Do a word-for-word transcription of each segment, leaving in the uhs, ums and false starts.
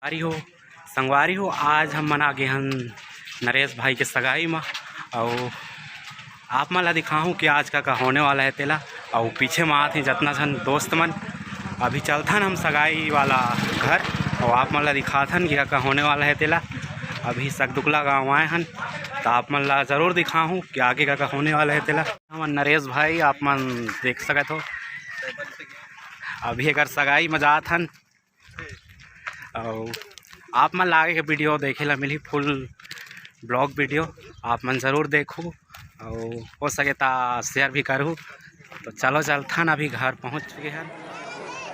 संगवारी हो, संगवारी हो, आज हम मन आ गे हन नरेश भाई के सगाई म, अउ आप मन ला दिखाहूँ कि आज का का होने वाला है तेला। अउ पीछे म आत हे जतना झन दोस्त मन, अभी चलथन हम सगाई वाला घर, अउ आप मन ला दिखाथन कि का का होने वाला है तेला। अभी सकदुकला गाँव आए हन, त आप मन ला जरूर दिखाहूँ कि आगे का का होने वाला है तेला। हमन नरेश भाई, आप मन देख सकत हो, अभी एकर सगाई म जात हन। अउ आप मन ला आगे के वीडियो देखे ला मिलही, फुल ब्लॉग वीडियो आप मन जरूर देखहू, अउ हो सके ता शेयर भी करहू। तो चलो चलथन, अभी घर पहुँच चुके हन।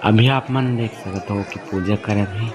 अभी आप मन देख सकत हो कि पूजा करत हे।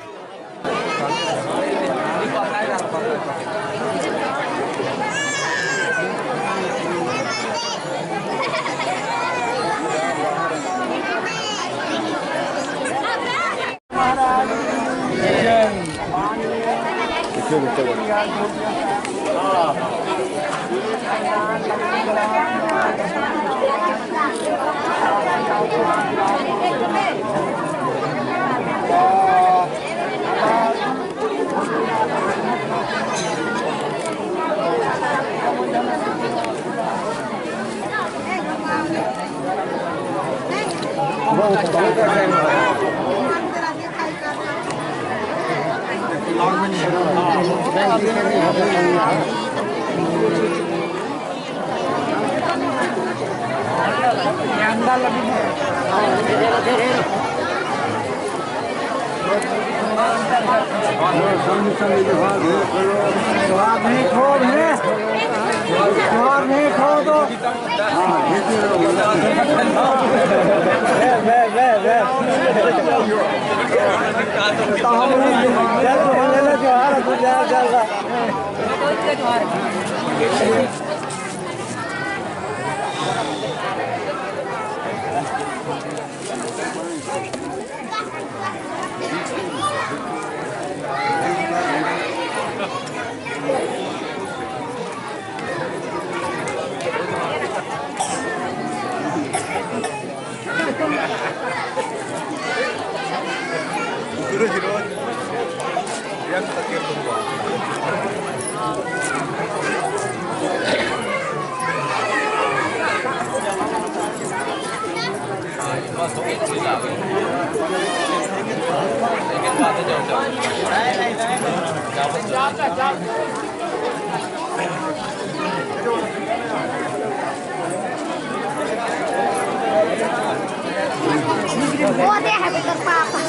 वो दे है बेटा पापा।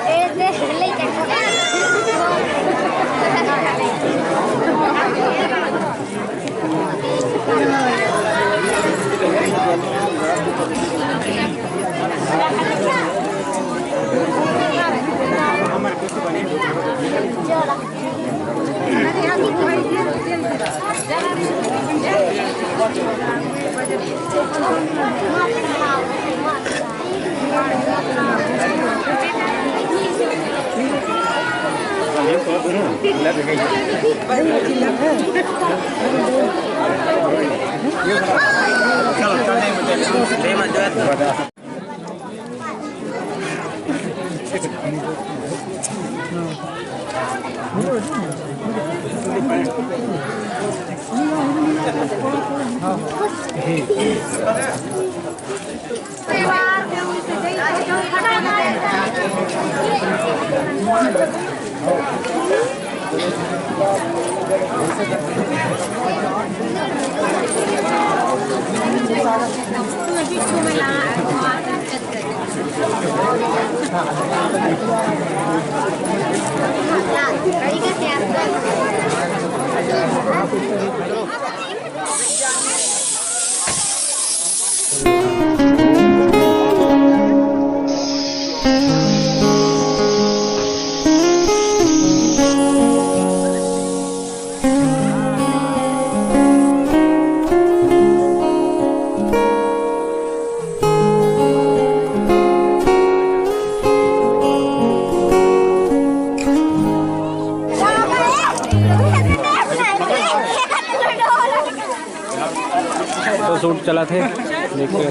ए दे, ले जा। तो शूट चला थे, देखिए।